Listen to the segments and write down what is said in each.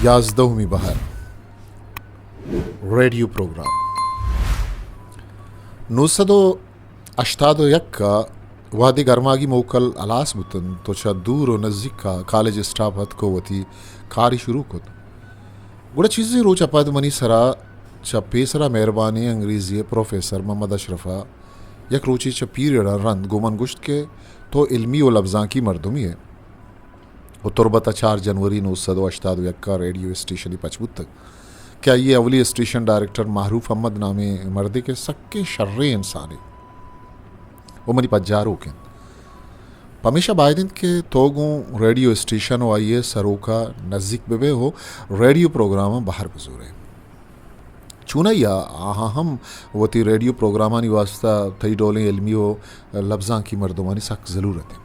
یازدہمی بہر، ریڈیو پروگرام۔ نو سد و ہشتاد و یک ء وہدے گرماگی موکل ہلاس بوتنت تو چہ دور و نزیک ء کالج اسٹاپ اتک و وتی کاری شروع کت۔ گڑا چیزے روچ ء پد منی سرا چہ پیسرا مہربانیں انگریزی ء پروفیسر محمد اشرف ء یک روچے چہ پیریڈ ء رند گوں من گوشت کہ تو علمی و لبزانکی مردمے ئے و تربت ء چار جنوری نو سد و ہشتاد و یک ء ریڈیو اسٹیشنے پچ بوتگ کہ آئی ء اولی اسٹیشن ڈائریکٹر معروف احمد نامیں مردے کہ سکیں شریں انسانے و منی پجاروک انت۔ پمیشا باید انت کہ تو گوں ریڈیو اسٹیشن و آئی ء سروک ء نزیک بہ بئے و ریڈیو پروگراماں بہر بزورئے۔ چونائی ء آہاں ہم وتی ریڈیو پروگرامانی واسطہ تئی ڈولیں علمی و لبزانکی مردمانی سک ضلورت انت۔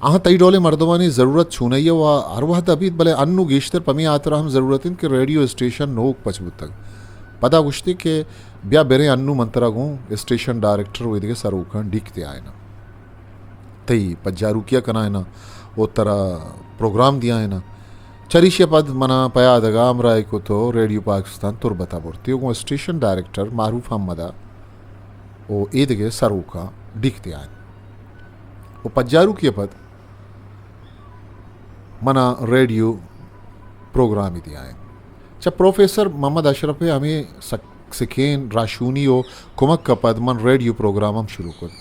آہاں تئی ڈولیں مردمانی ضرورت چونائی ء و ہر وہد ء بیت، بلے انوں گیشتر پمے ہاترا ہم ضرورت انت کہ ریڈیو اسٹیشن نوک پچ بوتگ۔ پدا گوشتی کہ بیا بریں، انوں من ترا گوں اسٹیشن ڈائریکٹر و ایدگہ سروکاں ڈیک دیائیناں۔ تئی پجاروکیا کنائیناں و ترا پروگرام دیائیناں۔ چریشی ء پد منا پیادگا ہمراہی کت و ریڈیو پاکستان تربت ء برتی و گوں اسٹیشن ڈائریکٹر معروف احمد ء و ایدگہ سروکاں ڈیک دیائینت و پجاروکی ء پد منا ریڈیو پروگرامے دیائینت۔ چہ پروفیسر محمد اشرف ء ہمے سک-، سکین، راہشونی و کمک ء پد من ریڈیو پروگرام ہم شروع کت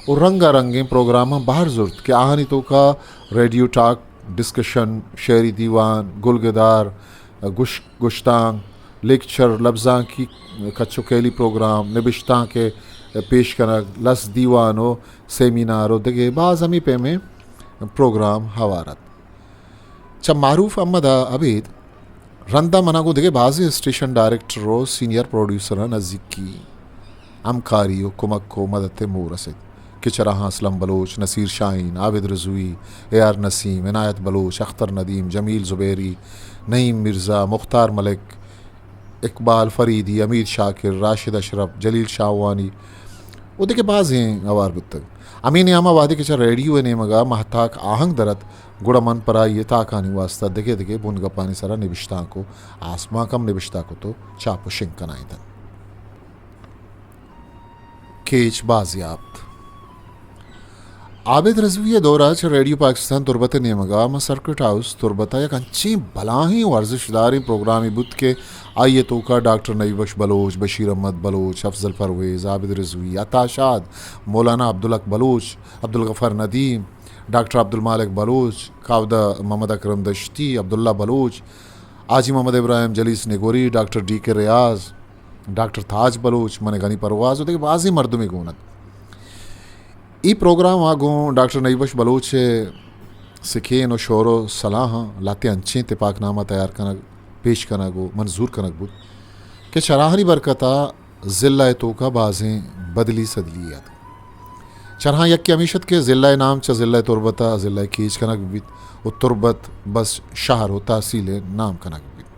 و رنگا رنگیں پروگراماں بہر زرت کہ آہانی توکا ریڈیو ٹاک، ڈسکشن، شعری دیوان، گلگدار، گوش-، گشتانک، لیکچر، لبزانکی کچ و کیلی پروگرام، نبشتانک ء پیش کنگ، لس دیوان و سیمینار و دگہ باز ہمے پیمیں پروگرام ہوار ات۔ چہ معروف احمد ء ابید رندا منا گوں دگہ بازیں اسٹیشن ڈائریکٹر و سینئر پروڈیوسراں نزیکی، ہمکاری و کمک و مدد ء موہ رست کہ چراہاں اسلم بلوچ، نصیر شاہین، عابد رضوی، اے آر نسیم، عنایت بلوچ، اختر ندیم، جمیل زبیری، نعیم مرزا، مختار ملک، اقبال فریدی، حمید شاکر، راشد اشرف، جلیل شاہوانی و دگہ بازیں ہوار بوتگ۔ ہمے نیاما وہدے کہ چہ ریڈیو ء نیمگا مہتاک آہنگ در ات، گڑا من پر آئی ء تاکانی واسطہ دگہ دگہ بنگپانی سرا نبشتانک و آسمانک ہم نبشتہ کت و چاپ و شنگ کنائینتنت۔ کیچ بازیافت۔ عابد رضوی ء دور ء چہ ریڈیو پاکستان تربت ء نیمگ ء ماں سرکٹ ہاؤس تربت ء یک انچیں بلاہیں و ارزشت داریں پروگرامے بوت کہ آئی ء توکا ڈاکٹر نبی بخش بلوچ، بشیر احمد بلوچ، افضل پرویز، عابد رضوی، عطا شاد، مولانا عبدالحق بلوچ، عبدالغفار ندیم، ڈاکٹر عبدالمالک بلوچ، کاودا محمد اکرم دشتی، عبداللہ بلوچ، حاجی محمد ابراہیم، جلیس نگوری، ڈاکٹر ڈی کے ریاض، ڈاکٹر تاج بلوچ، من غنی پرواز و دگہ بازیں مردمے گون ات۔ اے پروگرام ء گوں ڈاکٹر نبی بخش بلوچ ء سکین و شور و سلاہاں لہتے انچیں تپاک نامہ تیار کنگ، پیش کنگ و منظور کنگ بوت کہ چراہانی برکت ء ضلع ء توکا بازیں بدلی سدلی اتک۔ چرہاں یکے ہمیش ات کہ ضلع ء نام چہ ضلع تربت ء ضلع کیچ کنگ بیت و تربت بس شہر و تحصیل ء نام کنگ بیت۔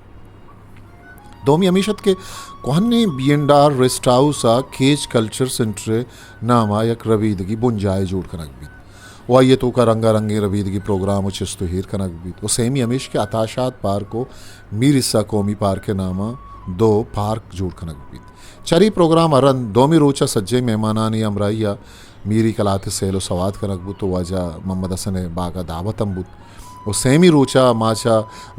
دومی ہمیش ات کہ کوہنیں بی اینڈ آر ریسٹ ہاؤس ء کیچ کلچر سینٹر ء نام ء یک ربیدگی بنجاہے جوڑ کنگ بیت و آئی ء توکا رنگا رنگیں ربیدگی پروگرام و چست و ایر کنگ بیت و سیمی ہمیش کہ عطا شاد پارک و میر عیسی قومی پارک ء نام ء دو پارک جوڑ کنگ بیت۔ چرے پروگرام ء رند دومی روچ ء سجہیں مہمانانی ہمراہی ء میری کلات ء سیل و سوات کنگ بوت و واجہ محمد حسن ء باگ ء دعوت ہم بوت و سیمی روچ ء ما چہ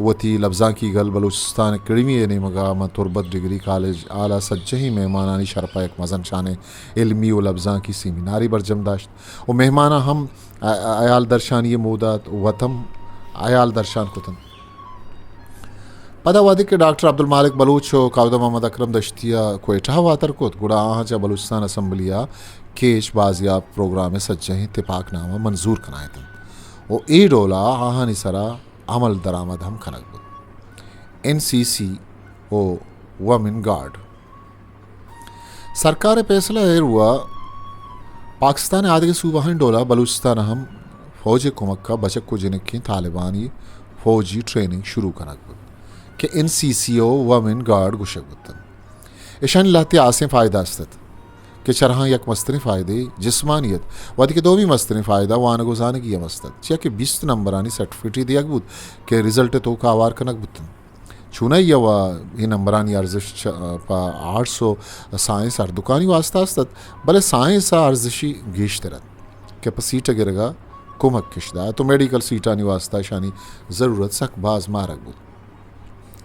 وتی لبزانکی گل بلوچستان اکیڈمی ء نیمگ ء ماں تربت ڈگری کالج ہال ء سجہیں مہمانانی شرپ ء یک مزن شانیں علمی و لبزانکی سیمینارے برجم داشت و مہماناں ہم ا-، ا-، ہیال درشانی ء موہ دات و وت ہم ہیال درشان کتنت۔ پدا وہدے کہ ڈاکٹر عبدالمالک بلوچ و کاودا محمد اکرم دشتی ء کوئٹہ ء واتر کت، گڑا آہاں چہ بلوچستان اسمبلی ء کیچ بازیافت پروگرام ء سجہیں تپاک نامہ منظور کنائینتنت و اے ڈول ء آہانی سرا عمل درآمد ہم کنگ بوت۔ این سی سی و وومن گارڈ۔ سرکار ء پیسلہ ء ایروا پاکستان ء آدگہ صوبہانی ڈولا بلوچستان ء ہم فوج ء کمک ء بچک و جنکیں طالبانی فوجی ٹریننگ شروع کنگ بوت کہ این سی سی و وومن گارڈ گوشگ بوتنت۔ اشانی لہتے ہاسیں فائدہ است ات۔ کہ چرہاں یک مستریں فائدہ جسمانی ات، وہدے کہ دومی مستریں فائدہ وانگ و زانگی ہم است ات، چیا کہ بیست نمبرانی سرٹیفکیٹی دیگ بوت کہ رزلٹ توکا ہوار کنگ بوتن۔ چونائی ء و اے نمبرانی ارزش چ-، پہ آرٹس و سائنس ہردوکانی واسطہ است ات، بلے سائنس ء ارزشی گیشتر ات کہ پہ سیٹ ء گرگ ء کمک اش دات و میڈیکل سیٹانی واسطہ اشانی ضرورت سک باز مارگ بوت۔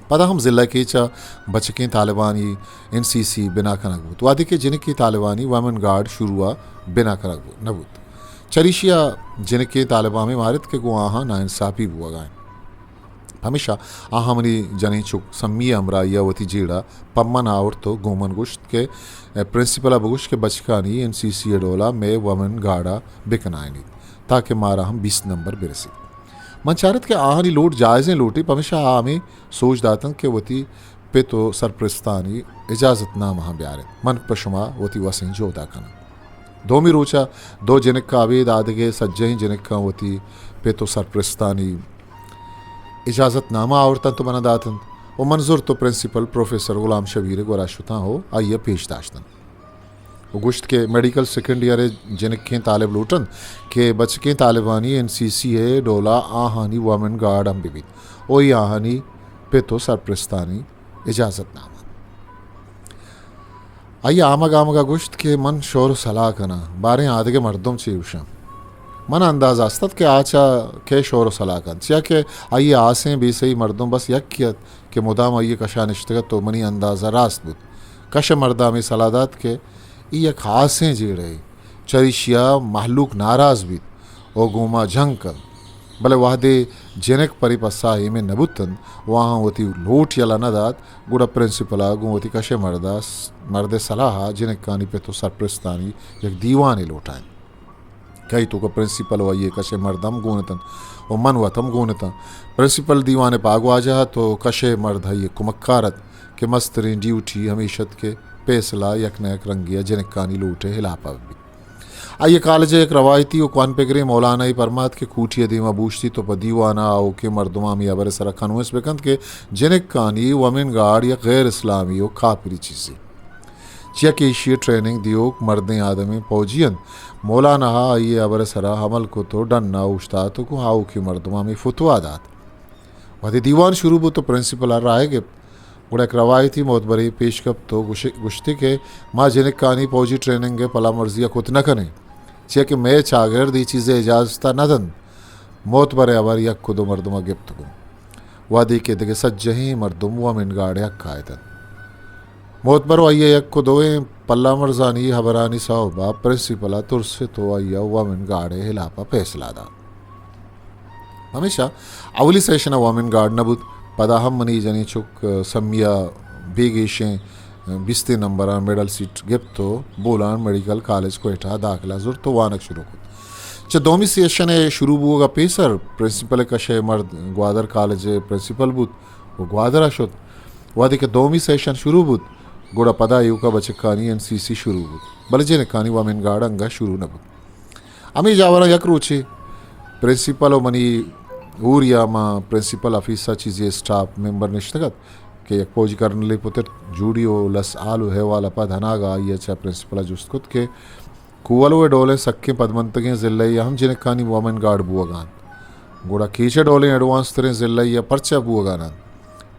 پدا ہم ضلع کیچ ء بچکیں طالبانی این سی سی بنا کنگ بوت، وہدے کہ جنکیں طالبانی ویمن گارڈ شروع ء بنا کنگ بو-، نہ بوت۔ چریشی ء جنکیں طالباں ہمے مارت کہ گوں آہاں ناانصافی بوگ ء انت۔ پمیشا آہاں منی جنین چک سمی ء ہمراہی ء وتی جیڑہ پہ من آورت و گوں من گوشت کہ پرنسپل ء بگوش کہ بچکانی این سی سی ء ڈولا مئے وومن گارڈ ء بکنائینیت تاکہ مارا ہم بیست نمبر برسیت۔ من چارت کہ آہانی لوٹ جائزیں لوٹے، پمیشا آ ہمے سوج داتنت کہ وتی پت و سرپرستانی اجازت نامہاں بیارنت۔ من پہ شما وتی وسیں جہدا کناں۔ دومی روچ ء دو جنک ء ابید آدگہ سجہیں جنکاں وتی پت و سرپرستانی اجازت نامہ آورتنت و منا داتنت و من زرت و پرنسپل پروفیسر غلام شبیر ء گورا شتاں و آئی ء پیش داشتنت و گوشت کہ میڈیکل سیکنڈ ایئر ء جنکیں طالب لوٹنت کہ بچکیں طالبانی این سی سی ء ڈولا آہانی وومن گارڈ ہم بہ بیت و اے آہانی پت و سرپرستانی اجازت نامہ۔ آئی آمگ آمگ ء گوشت کہ من شور و سلاہ کناں، باریں آدگہ مردم چے گوشاں۔ من اندازہ است ات کہ آ چہ کئے شور و سلاہ کنت، چیا کہ آئی آسیں بے سہی مردم بس یکے ات کہ مدام آئی کشا نشتگ ات و منی اندازہ راست بوت۔ کش ء مرد ء ہمے سلاہ دات کہ اے یک آسیں جیڑہے، چریشیا مہلوک ناراض بیت و گوں ما جنگ کنت۔ بلے وہدے جنک پرے پسا ایمن نہ بوتنت و آہاں وتی لوٹ یلہ نہ دات، گڑا پرنسپل ء گوں وتی کش ء مرد ء س-، مرد ء سلاہ ء جنکانی پت و سرپرستانی یک دیوانے لوٹائینت کہ آئی توکا پرنسپل و آئی ء کش ء مرد ہم گون اتنت و من وت ہم گون اتاں۔ پرنسپل دیوان ء پاگواجہ ات و کش ء مرد آئی ء کمکار ات کہ مستریں ڈیوٹی ہمیش ات کہ پیسلہ یک نہ یک رنگے ء جنکانی لوٹ ء ہلاپ ء بیت۔ آئی ء کالج ء یک روایتی و کوہن پگریں مولانا ء پرمات کہ کوٹی ء دیما بوشتیت و پہ دیوان ء آؤکیں مردماں ہمے ہبر ء سرا کنونس بہ کنت کہ جنکانی وومن گارڈ یک غیر اسلامی و کافری چیزے، چیا کہ ایشی ء ٹریننگ دیوک مردیں آدمیں پوجی انت۔ مولانا ء آئی ء ہبر ء سرا عمل کت و ڈن ء اوشتاتک و آؤکیں مردماں ہمے فتوا دات۔ وہدے دیوان شروع بوت و پرنسپل ء رائے گپت، گڑا یک روایتی معتبرے پیش کپت و گوش-، گوشتی کہ ما جنکانی پوجی ٹریننگ ء پلامرزی ء کت نہ کنیں، چیا کہ مئے چاگرد اے چیز ء اجازت ء نہ دنت۔ معتبر ء ہبر یک و دو مردم ء گپت گوں، وہدے کہ دگہ سجہیں مردم وومن گارڈ ء حق ء اتنت۔ معتبر و آئی ء یک و دوئیں پلامرزانی ہبرانی سوب ء پرنسپل ء ترست و آئی ء وومن گارڈ ء ہلاپ ء پیسلہ دات۔ پمیشا اولی سیشن ء وومن گارڈ نہ بوت، پدا ہم منی جنیں چک سمی ء بے گیشیں بیستیں نمبراں میڈل سیٹ گپت و بولان میڈیکل کالج کوئٹہ ء داخلہ زرت و وانگ شروع کت۔ چہ دومی سیشن ء شروع بوگ ء پیسر پرنسپل ء کش ء مرد گوادر کالج ء پرنسپل بوت و گوادر ء شت۔ وہدے کہ دومی سیشن شروع بوت، گڑا پدا ایوکا بچکانی این سی سی شروع بوت، بلے جنکانی وومن گارڈ انگہ شروع نہ بوت۔ ہمے جاوراں یک روچے پرنسپل و منی ہوریا ماں پرنسپل آفیس ء چیزے اسٹاف ممبر نشتگ ات کہ یک پوجی کرنلے پتر جوڑی و لس حال و احوال ء پد ہناگا آئی ء چہ پرنسپل ء جست کت کہ کوہلو ء ڈولیں سکیں پدمنتگیں ضلعے ء ہم جنکانی وومن گارڈ بوگ ء انت، گڑا کیچ ء ڈولیں ایڈوانس تریں ضلعے ء پرچا بوگ ء نہ انت؟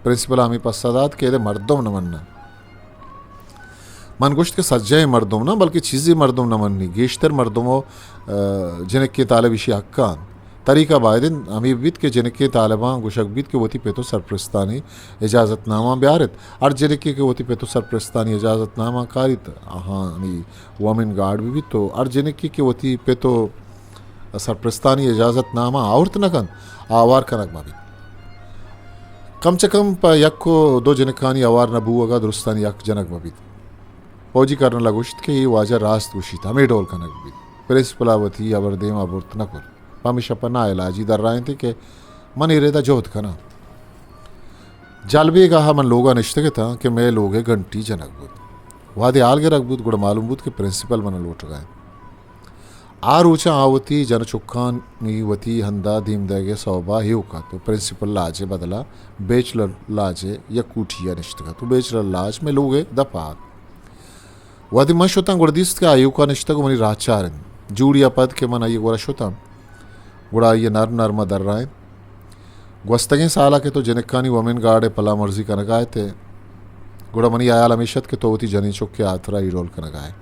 پرنسپل ء ہمے پسہ دات کہ ادء مردم نہ مننت۔ من گوشت کہ سجہیں مردم نہ، بلکہ چیزے مردم نہ منی، گیشتر مردم و، آ، جنکیں طالب ایشی حق ء انت۔ طریقہ باید انت ہمے بیت کہ جنکیں طالباں گوشگ بیت کہ وتی پت و سرپرستانی اجازت نامہ بیارت۔ ہر جنکے کہ وتی پت و سرپرستانی اجازت نامہ کاریت، آہانی وومن گارڈ بہ بیت و ہر جنکے کہ وتی پت و سرپرستانی اجازت نامہ آورت نہ کنت، آ ہوار کنگ مہ بیت۔ کم چہ کم پہ یک و دو جنکانی ہوار نہ بوگ ء درستانی حق جنگ مہ بیت۔ پوجی کرنل ء گوشت کہ اے واجہ راست گوشیت، ہمے ڈول کنگ بیت۔ پرنسپل ء وتی ہبر دیم ء برت نہ کرت، پمیشا پہ ناعلاجی درائینت کہ من اے رد ء جہد کناں۔ جل بیگاہ ء من لوگ ء نشتگ اتاں کہ مئے لوگ ء گھنٹی جنگ بوت۔ وہدے حال گرگ بوت، گڑا معلوم بوت کہ پرنسپل من ء لوٹگ ء انت۔ آ روچاں آ وتی جن چکانی وتی ہندا دیم دئیگ ء سوبا ایوک ات و پرنسپل لاج ء بدلا بیچلر لاج ء یک کوٹی ء نشتگ ات و بیچلر لاج مئے لوگ ء دپ ء ات۔ وہدے من شتاں گڑا دیست کہ آ ایوکا نشتگ و منی راہ چار انت۔ جوڑی ء پد کہ من آئی ء گورا شتاں گڑا آئی ء نرم نرم ء درائینت۔ گوستگیں سال ء کہ تو جنکانی وومن گارڈ ء پلامرزی کنگا ات ئے، گڑا منی ہیال ہمیش ات کہ تو وتی جنین چک ء ہاترا اے ڈول کنگا ئے۔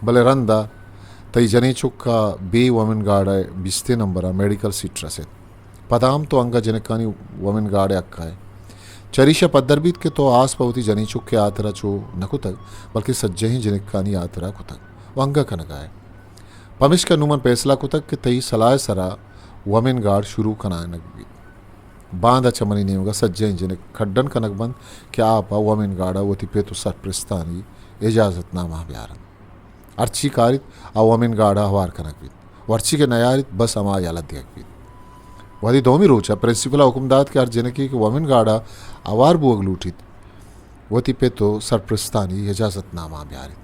بلے رند ء تئی جنین چک ء بے وومن گارڈ ء بیستیں نمبر ء میڈیکل سیٹ رست۔ پدا ہم تو انگہ جنکانی وومن گارڈ ء حق ء ئے۔ چریشا پدر بیت کہ تو آس پہ وتی جنین چک ء ہاترا چو نہ کتگ، بلکیں سجہیں جنکانی ہاترا کتگ و انگہ کنگا ئے۔ پمیشکا نوں من پیسلہ کتگ کہ تئی سلاہ ء سرا وومن گارڈ شروع کنائینگ بیت۔ باندا چہ منی نیمگا سجہیں جنک کڈن کنگ بنت کہ آ پہ وومن گارڈا وتی پت و سرپرستانی اجازت نامہ بیارنت۔ ہرچی کاریت، آ وومن گارڈا ہوار کنگ بیت و ہرچی کہ نیاریت، بس ہما یلہ دیگ بیت۔ وہدے دومی روچا پرنسپلا حکم دات کہ ہر جنکے کہ وومن گارڈا ہوار بوگ لوٹیت، وتی پت و سرپرستانی اجازت نامہ بیاریت۔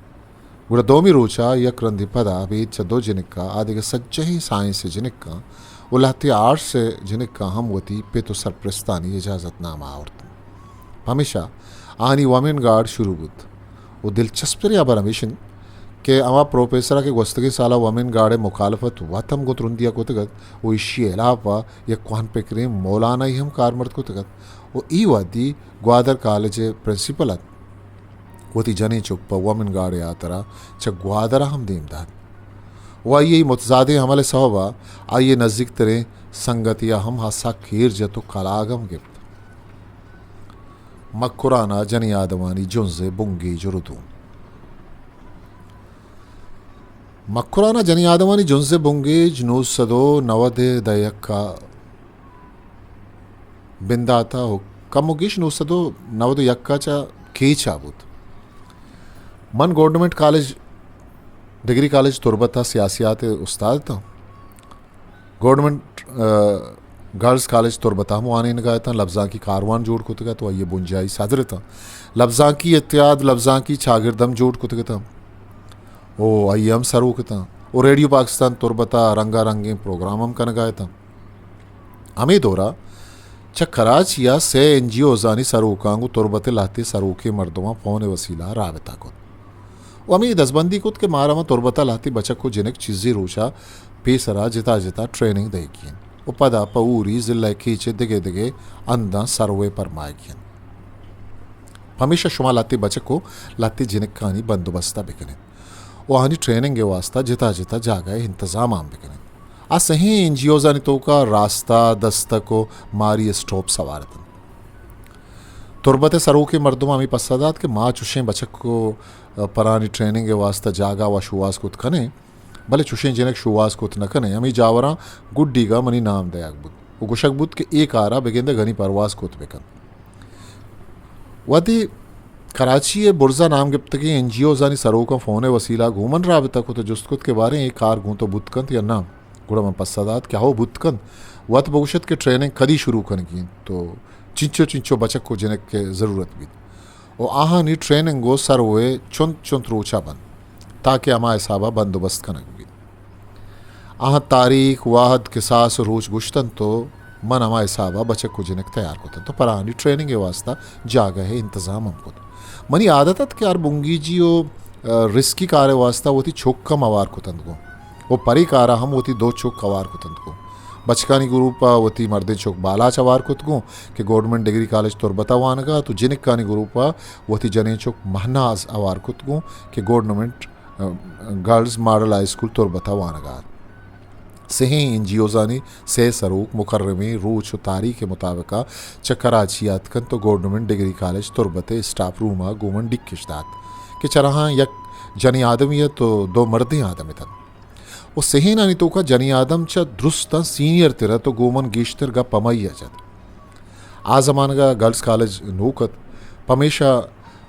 گڑا دومی روچا یک رندے پدا ابید چہ دو جنکا آ دگہ سجہیں سائنس ء جنکاں و لہتے آرٹس ء جنکاں ہم وتی پت و سرپرستانی اجازت نامہ آورت۔ پمیشا آہانی وومن گارڈ شروع بوت و دلچسپ تریں ہبر ہمیش انت کہ ہما پروفیسر ء کہ گوستگیں سال ء وومن گارڈ ء مخالفت وت ہم گوں ترندی ء کتگ ات و ایشی ء ہلاپ ء یک کوہن پکریں مولانا ئی ہم کارمرد کتگ ات و اے وہدی گوادر کالج ء پرنسپل ات۔ وتی جنین چک پہ وومن گارڈ ء ہاترا چہ گوادر ء ہم دیم دات و آئی ء متضادیں عمل ء سوب ء آئی ء نزیک تریں سنگتے ء ہم ہاسا کیر جت و کلاگ ہم گپت۔ مکران ء جنی آدمانی جنز ء بنگیج و ردوم۔ مکران ء جنی آدمانی جنز ء بنگیج نو سد و نود ء دہک ء بندات ء و کم و گیش نو سد و نود و یک ء چہ کیچ ء بوت۔ من گورنمنٹ کالج، ڈگری کالج تربت ء سیاسیات ء استاد اتاں۔ گورنمنٹ، آ، گرلز کالج تربت ء ہم وانینگا اتاں، لبزانکی کاروان جوڑ کتگ ات و آئی ء بنجاہی صدر اتاں۔ لبزانکی اتحاد، لبزانکی چاگرد ہم جوڑ کتگ اتاں و آئی ء ہم سروک اتاں و ریڈیو پاکستان تربت ء رنگا رنگیں پروگرام ہم کنگا اتاں۔ ہمے دورا چہ کراچی ء سئے این جی اوزانی سروکاں گوں تربت ء لہتے سروکیں مردماں فون ء وسیلہ ء رابطہ کت و ہمے دزبندی کت کہ مارا ماں تربت ء لہتے بچک و جنک چیزے روچ ء پیسرا جتا جتا ٹریننگ دئیگی انت و پدا پہ ہوری ضلع ء کیچ ء دگہ دگہ ہنداں سروے پرمائگی انت۔ پمیشا شما لہتے بچک و لہتے جنکانی بندوبست ء بکن ات و آہانی ٹریننگ ء واستہ جتا جتا جاگہ ء انتظام ہم بکن ات۔ آ سہیں این جی اوزانی توکا راستہ، دستک و ماری اسٹاپس ہوار اتنت۔ تربت ء سروکیں مردم ہمے پسہ دات کہ ما چشیں بچک و پرانی ٹریننگ ء واستہ جاگہ و شوہاز کت کنیں، بلے چشیں جنک شوہاز کت نہ کنیں۔ ہمے جاوراں گڈیگا منی نام دئیگ بوت و گوشگ بوت کہ اے کارا بگندے غنی پرواز کت بکنت۔ وہدے کراچی ء برزا نام گپتگیں این جی اوزانی سروکاں فون ء وسیلہ گوں من رابطہ کت ء جست کت کہ باریں اے کار گوں تو بوت کنت یا نہ؟ گڑا من پسہ دات کہ ہو بوت کنت، وت بگوشت کہ ٹریننگ کدی شروع کنگی انت و چنچو چنچو بچک و جنک ء ضرورت بیت و آہانی ٹریننگ و سروے چنت چنت روچا بنت تاکہ ہما حسابا بندوبست کنگ بیت۔ آہاں تاریخ، وہد، کساس و روچ گوشتنت و من ہما حسابا بچک و جنک تیار کتنت و پراہانی ٹریننگ ء واستہ جاگہ ء انتظام ہم کت۔ منی عادت ات کہ ہر بنگیجی و، آ، رسکی کار ء واستہ وتی چک ہم ہوار کتنت گوں و پرے کارا ہم وتی دو چک ہوار کتنت گوں۔ بچکانی گروپ ء وتی مردیں چک بالاچ ہوار کت گوں کہ گورنمنٹ ڈگری کالج تربت ء وانگ ء ات و جنکانی گروپ ء وتی جنین چک مہناز ہوار کت گوں کہ گورنمنٹ گرلز ماڈل ہائی اسکول تربت ء وانگ ء ات۔ سہیں این جی اوزانی سئے سروک مکرمیں روچ و تاریخ ء مطابق ء چہ کراچی ء اتکنت و گورنمنٹ ڈگری کالج تربت ء اسٹاف روم ء گوں من ڈکش دات کہ چراہاں یک جنی آدمی ات و دو مردیں آدم اتنت و سہینانی توکا جنی آدم چہ درستاں سینئر تر ات و گوں من گیشتر گپ ہمائی ء جت۔ آ زمانگ ء گرلز کالج نوک ات، پمیشا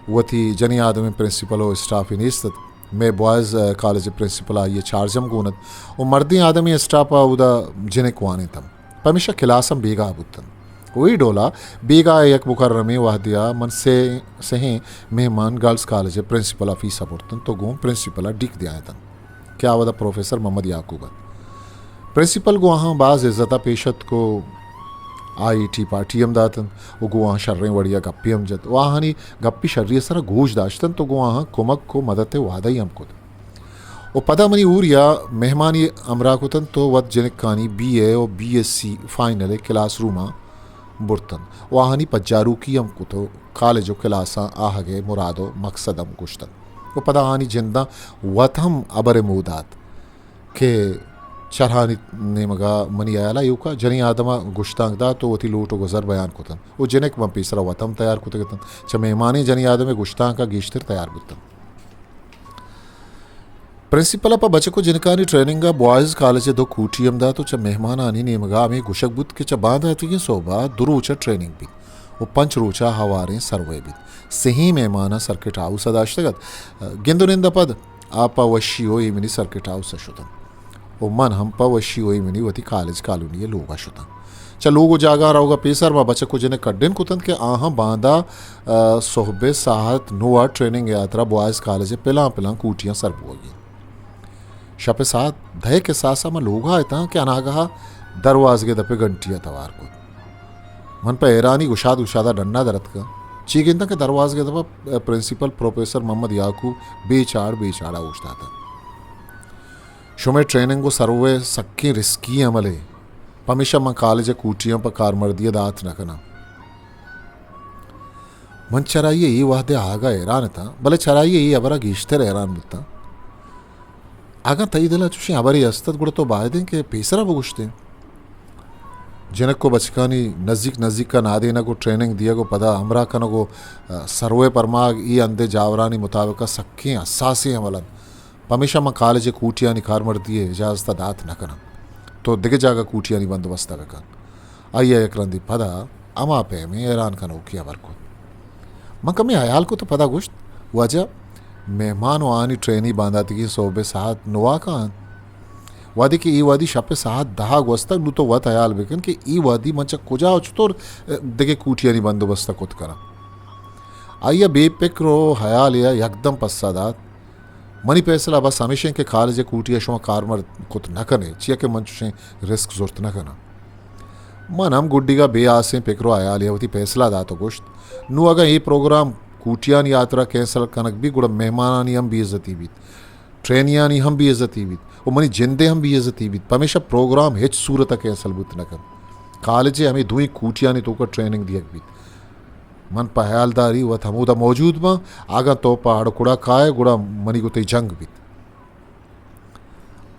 وتی جنی آدمیں پرنسپل و اسٹافے نیست ات۔ مئے بوائز کالج ء پرنسپل ء آئی ء چارج ہم گون ات و مردیں آدمیں اسٹاپ ء اودا جنک وانینتنت، پمیشا کلاس ہم بیگاہ بوتنت و اے ڈولا بیگاہ ء یک مکرمیں وہدے ء من سئے، سہیں مہمان گرلز کالج ء پرنسپل آفیس ء برتنت و گوں پرنسپل ء ڈیک دیاینتنت۔ کہ آ وھد ء پروفیسر محمد یعقوب ات۔ پرنسپل گوں آہاں باز عزت ء پیش اتک و آئی ٹی پارٹی ہم داتنت و گوں آہاں شریں وڑیا گپے ہم جت و آہانی گپی شری سرا گوش داشتنت و گوں آہاں کمک و مدد وعدہ ہم کت۔ و پدا منی اوریا مہمانی ہمراہ کتنت و وت جنکانی بی اے و بی ایس سی فائنل کلاس روما برتنت و آہانی پجاروکی ہم کت و کالج و کلاساں آہگے مراد و مقصد ہم گوشتنت و پدا آہانی جنداں وت ہم ہبر مودات کہ چرہانی نیمگا منی ہیالا ایوکا جنی آدما گشتانک دات و وتی لوٹ و گزر بیان کتنت و جنک من پیسرا وت ہم تیار کتگتنت، چہ مہمانیں جنی آدمے گشتانکا گیشتر تیار بوتنت۔ پرنسپل ء پہ بچک و جنکانی ٹریننگ ء بوائز کالج ء دو کوٹی ہم دات و چہ مہمانانی نیمگ ء ہمے گوشگ بوت کہ چہ بانداتیگیں سہب ء دو روچ ء ٹریننگ بیت و پنچ روچ ء ہواریں سروے بیت۔ سہیں مہمان ء سرکٹ ہاؤس ء داشتگ ات۔ گند و نند ء پد آ پہ وشی و ایمنی سرکٹ ہاؤس ء شتنت و من ہم پہ وشی و ایمنی وتی کالج کالونی ء لوگ ء شتاں۔ چہ لوگ و جاگہاں روگ ء پیسر ما بچک و جنک کڈن کتنت کہ آہاں باندا، ء، سہب ء ساعت نو ء ٹریننگ ء ہاترا بوائز کالج ء پلان پلان کوٹیاں سر بوگی انت۔ شپ ء ساعت دہ ء کساس ء من لوگ ء اتاں کہ اناگہ ء دروازگ ء دپ ء گھنٹی ء توار کت۔ من پہ حیرانی گشاد گشاد ء ڈن ء در اتکاں۔ چی گنداں کہ دروازگ ء دپ ء پرنسپل پروفیسر محمد یعقوب بے چاڑ بے چاڑ ء اوشتاتگ۔ شمئے ٹریننگ و سروے سکیں رسکی عملے، پمیشا من کالج ء کوٹیاں پہ کارمردی ء دات نہ کناں۔ من چرائی ء اے وہد ء آہگ ء حیران اتاں، بلے چرائی ء اے ہبر ء گیشتر حیران بوتاں۔ اگاں تئی دل ء چوشیں ہبرے است ات، گڑا تو بائدیں کہ پیسرا بگوشتیں۔ جنک و بچکانی نزیک نزیک ء نادینگ و ٹریننگ دیگ و پدا ہمراہ کنگ و، ء، سروے پرماگ اے ہندے جاورانی مطابق ء سکیں حساسیں عمل انت۔ پمیشا من کالج ء کوٹیانی کارمردی ء اجازت ء دات نہ کناں۔ تو دگہ جاگہ کوٹیانی بندوبست ء بکن۔ آئی ء یک رندے پدا ہما پیمیں حیران کنوکیں ہبر کت۔ من کمے ہیال کت ء پدا گوشت، واجہ، مہمان و آنی ٹرینی بانداتگیں سہب ء ساعت نوا کاینت۔ وہدے کہ اے وہدی شپ ء ساعت دہ ء گوستگ، نوں تو وت ہیال بکن کہ اے وہدی من چہ کجا و چطور، ء، دگہ کوٹیانی بندوبست ء کت کناں۔ آئی ء بے پکر و ہیالے ء یکدم پسہ دات، منی پیسلہ بس ہمیش انت کہ کالج ء کوٹی ء شما کارمرد کت نہ کن ئے، چیا کہ من چوشیں رسک زرت نہ کناں۔ من ہم گڈیگ ء بے آسیں پکر و ہیالے ء وتی پیسلہ دات و گوشت، نوں اگاں اے پروگرام کوٹیانی ہاترا کینسل کنگ بیت، گڑا مہمانانی ہم بے عزتی بیت، ٹرینیانی ہم بے عزتی بیت و منی جند ء ہم بے عزتی بیت، پمیشا پروگرام ہچ صورت ء کینسل بوت نہ کنت۔ کالج ء ہمے دوئیں کوٹیانی توک ء ٹریننگ دیگ بیت۔ من پہ ہیالداری وت ہمودا موجود باں، اگاں تو پہ ہڑ کڑا کائے، گڑا منی گوں تئی جنگ بیت۔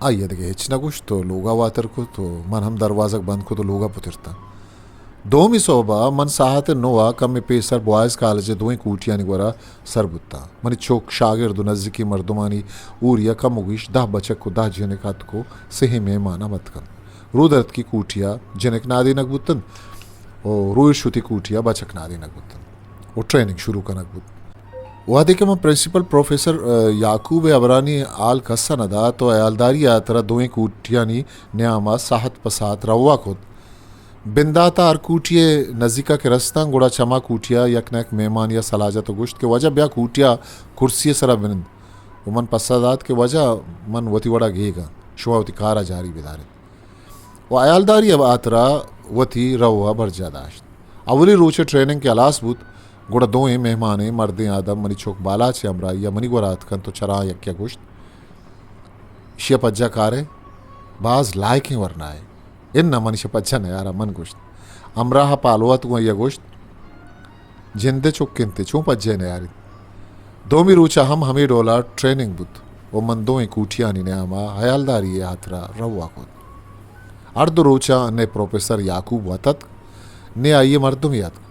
آئی ء دگہ ہچ نہ گوشت و لوگ ء واتر کت و من ہم دروازگ بند کت و لوگ ء پترتاں۔ دومی سہب ء من ساعت نو ء کمے پیسر بوائز کالج ء دوئیں کوٹیانی گورا سر بوتاں۔ منی چک، شاگرد و نزیکیں مردمانی اوری ء کم و گیش دہ بچک و دہ جنک اتک و سہیں مہمان ہم اتکنت۔ رودرتکی کوٹی ء جنک نادینگ بوتنت و روئیش وتی کوٹی ء بچک نادینگ بوتنت و ٹریننگ شروع کنگ بوت۔ وہدے کہ من پرنسپل پروفیسر، ء، یعقوب ء ہبرانی حال کس ء نہ دات و ہیالداری ء ہاترا دوئیں کوٹیانی نیام ء ساعت پہ ساعت روا کت۔ بندات ء ہر کوٹی ء نزیک ء کہ رستاں، گڑا چما کوٹی ء یک نہ یک مہمانی ء سلاہ جت و گوشت کہ واجہ بیا کوٹی ء کرسی ء سرا بنند۔ و من پسہ دات کہ واجہ من وتی وڑا گیگ آں، شما وتی کار ء جاری بدار ات۔ و ہیالداری ء ہاترا وتی رو ء برجاہ داشت۔ اولی روچ ء ٹریننگ کہ ہلاس بوت، گڑا دوئیں مہمانیں مردیں آدم منی چک بالاچ ء ہمراہی ء منی گورا اتکنت و چراں یکے ء گوشت، ایشی ء پجا کارے، باز لائکیں ورنائے۔ اناں، من ایشی ء پجا نیاراں، من گوشت۔ ہمراہ ء پالو ات گوں آئی ء گوشت، جندے چک انت، چون پجے نیاریت؟ دومی روچ ء ہم ہمے ڈول ء ٹریننگ بوت و من دوئیں کوٹیانی نیام ء ہیالداری ء ہاترا روا کت۔ ہر دو روچ ء نے پروفیسر یعقوب وت اتک، نے آئی ء مردمے اتک۔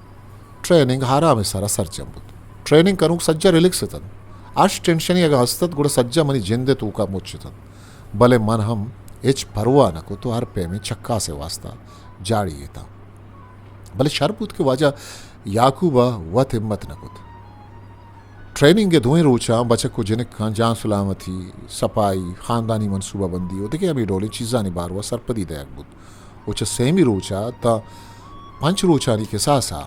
ٹریننگ آرام ء سرا سرجم بوت۔ ٹریننگ کنوک سجہ ریلیکس اتنت۔ ہرچ ٹینشنے اگاں ہست ات، گڑا سجہ منی جند ء توکا مچ اتنت۔ بلے من ہم ہچ پرواہ نہ کت و ہر پیمیں چکاس ء واستا جاڑی اتاں۔ بلے شر بوت کہ واجہ یعقوب ء وت ہمت نہ کت۔ ٹریننگ ء دوئیں روچاں بچک و جنکاں جان سلامتی، سپائی، خاندانی منصوبہ بندی و دگہ ہمے ڈولیں چیزانی باروا سرپدی دئیگ بوت و چہ سیمی روچ ء تاں پنچ روچانی کساس ء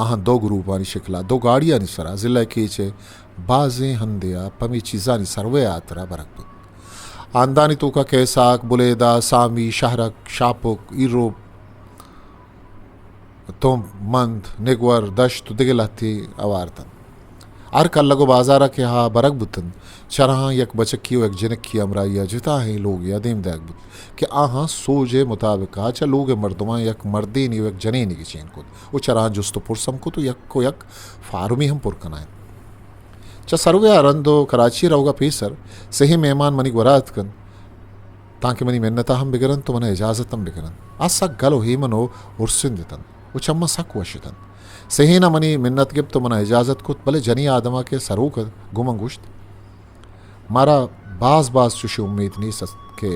آہاں دو گروپانی شکل ء دو گاڑیانی سرا ضلع کیچ ء بازیں ہندے ء پمے چیزانی سروے ء ہاترا برگ بوت۔ ہندانی توکا کیساک، بلیدہ، سامی، شہرک، شاپک، ایروپ، تمپ، مند، نگور، دشت و دگہ لہتے ہوار اتنت۔ ہر کلگ و بازارا کہ آ برگ بوتنت، چراہاں یک بچکی و یک جنکی ہمراہیا جتائیں لوگیا دیم دئیگ بوت کہ آہاں سوجئے مطابقا چہ لوگئے مردماں یک مردینے و یک جنینے گچین کت و چراہاں جست و پرس ہم کت و یک و یک فارمی ہم پر کنائینت۔ چہ سرویا رند و کراچی روگا پیسر سہی مہمان منی گورا اتکنت، تانکہ منی منتا ہم بگرنت و منا اجازت ہم بکننت۔ آ سک گل و ہیمن و ہرسند اتنت و چہ من سک وش اتنت۔ سہینا منی منت گپت و منا اجازت کت، بلے جنی آدما کہ سروک ات، گوں من گوشت، مارا باز باز چوشیں امیت نیست ات کہ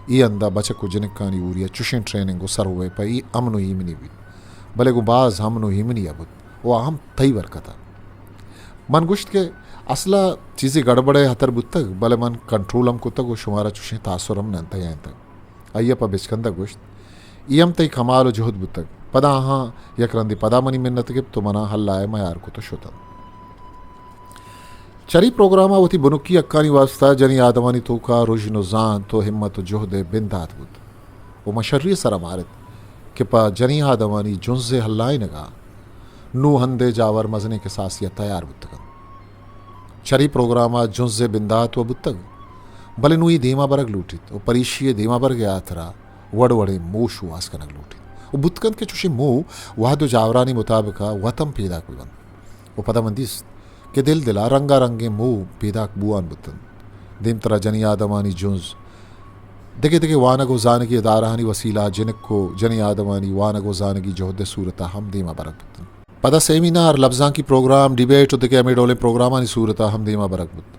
اے ہندا بچک و جنکانی ہوریا چوشیں ٹریننگ و سروے پہ اے امن و ایمنی بیت، بلے گوں باز امن و ایمنیا بوت و آ ہم تئی برکتا۔ من گوشت کہ اسلا چیزے گڑبڑے ہتر بوتگ، بلے من کنٹرول ہم کتگ و شمارا چوشیں تاثر ہم نہ دئینتگ۔ آئیا پہ بچکندگ گوشت، اے ہم تئی کمال و جہد بوتگ۔ پدا آہاں یک رندے پدا منی منت گپت و منا ہلائے میار کت و شتنت۔ چری پروگراما وتی بنکی حقانی واسطہ جنی آدمانی توکا رژن و زانت و ہمت و جہدئے بندات بوت و من شری سرا مارت کہ پہ جنی آدمانی جنزئے ہلائینگا نوں ہندئے جاور مزنیں کساسیا تیار بوتگنت۔ چری پروگراما جنزئے بندات و بوتگ، بلے نوں اے دیما برگ لوٹیت و پریشیئے دیما برگئے ہاترا وڑ وڑیں موہ شوہاز کنگ لوٹیت و بوت کنت کہ چوشیں موہ وہد و جاورانی مطابقا وت ہم پیداک ببنت و پدا من دیست کہ دل دلا رنگا رنگیں موہ پیداک بوان بوتنت۔ دیمترا جنی آدمانی جنز دگہ دگہ وانگ و زانگی ادارہانی وسیلہا جنک و جنی آدمانی وانگ و زانگی جہدئے صورتا ہم دیما برگ بوتنت۔ پدا سیمینار، لبزانکی پروگرام، ڈیبیٹ و دگہ ہمے ڈولیں پروگرامانی صورتا ہم دیما برگ بوت۔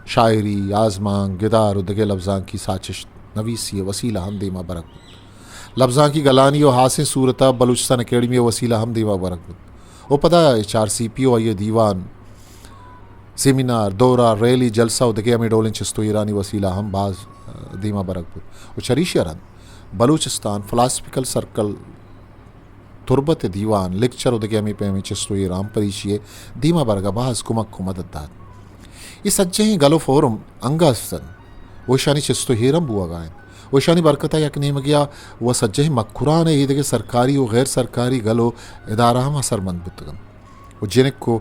شاعری، آزمانک، گدار و دگہ لبزانکی ساچشت نویسیئے وسیلہا ہم دیما برگ بوت۔ لبزانکی گلانی و ہاسیں صورتا بلوچستان اکیڈمیئے وسیلہا ہم دیما برگ بوت و پدا ایچ آر سی پی و آئیئے دیوان، سیمینار، دورہ، ریلی، جلسہ و دگہ ہمے ڈولیں چست و ایرانی وسیلہا ہم باز، آ، دیما برگ بوت و چریشیا رند بلوچستان فلاسفیکل سرکل تربت ء دیوان، لیکچر و دگہ ہمے پیمیں چست و ایرا ہم پریشی ء دیما برگ ء باز کمک و مدد دات۔ اے سجہیں گل و فورم انگہ است انت و اشانی چست و ایر ہم بوہگا انت و اشانی برکت ء یک نیمگے ء و سجہیں مکران ء ایدگہ سرکاری و غیر سرکاری گل و ادارہ ہم اثرمند بوتگ انت و جنک و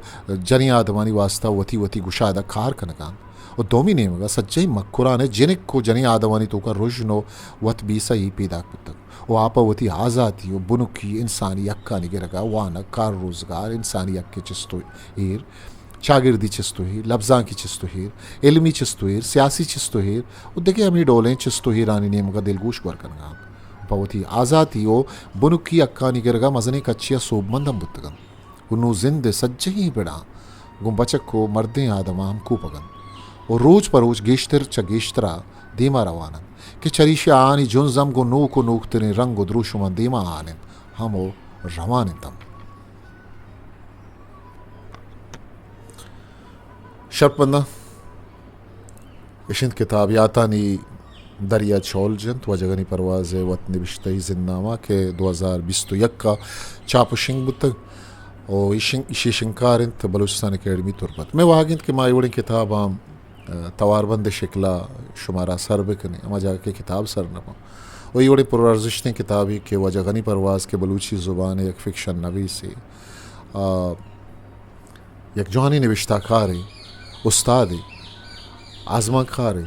جنیں آدمانی واسطہ وتی وتی گشاد ء کار کنگا انت و دومی نیمگ ء سجہیں مکران ء جنک و جنیں آدمانی توکا رژن و وت بیسہی پیداک بوتگ۔ و آ پہ وتی آزاتی و بنکی انسانی حقانی گرگا وانگ، کار روزگار، انسانی حق چست و ایر، چاگردی چست و ایر، لبزانکی چست و ایر، علمی چست و ایر، سیاسی چست و ایر و دگہ ہمے ڈولیں چست و ایرانی نیمگا دلگوش گور کنگا انت و پہ وتی آزاتی و بنکی حقانی گرگا مزنیں کچے ء سوبمند ہم بوتگ انت۔ و نوں زند ء سجہیں پڑاں گوں بچک و مردیں آدماں ہم کوپگ انت و روچ پہ روچ گیشتر چہ گیشترا دیما روان انت کہ چریشی آہانی جنز ہم گوں نوک و نوکتریں رنگ و دروشماں دیما آن انت ہم و روان انت ہم۔ شرپنداں اش انت کتاب یاتانی دریا چول جنت، واجہ غنی پرواز ء وت نبشتہی زندنامہ کہ دو ہزار بیست و یک ء چاپ و شنگ بوتگ و ایشن-، ایشی شنگکار انت بلوچستان اکیڈمی تربت۔ مئے واہگ انت کہ ما اے وڑیں کتاباں، ء، تواربند ء شکلا شمارا سر بکنیں، ہما جاگہ کہ کتاب سر نہ باں۔ و اے وڑیں پرارزشتیں کتابے کہ واجہ غنی پرواز کہ بلوچی زبان ء یک فکشن نویسے، آ، یک جوانیں نبشتہ کارے، استادے، آزمانکارے۔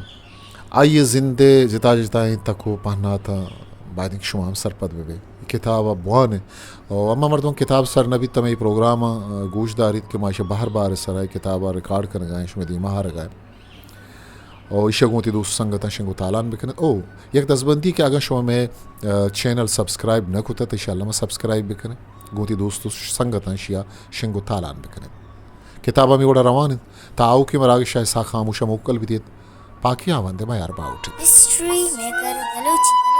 آئی ء زند ء جتا جتائیں تک و پہناتاں باید انت کہ شما ہم سرپد بہ بئے۔ اے کتاب ء بوان ء و ہما مردم کتاب سر نہ بیت، ہمے پروگرام ء گوش داریت کہ ما ایشی ء بہر بار ء سرا اے کتاب ء ریکارڈ کنگا ایں، شمئے دیما آرگا ایں۔ او ایشی ء گوں وتی دوست سنگتاں شنگ و تالان بکنت۔ او یک دزبندی کہ اگاں شما مئے، ء، چینل سبسکرائب نہ کتت، ایشی ء الم سبسکرائب بکنت، گوں وتی دوست و سنگتاں ایشی ء شنگ و تالان بکنت۔ کتاب ہمے وڑا روان انت، تا آؤکیں مراگش ء اسحاق خاموش ء موکل بدیت۔ پاکی آوند ء میار باہوٹ ات۔ ہسٹری میکر بلوچی۔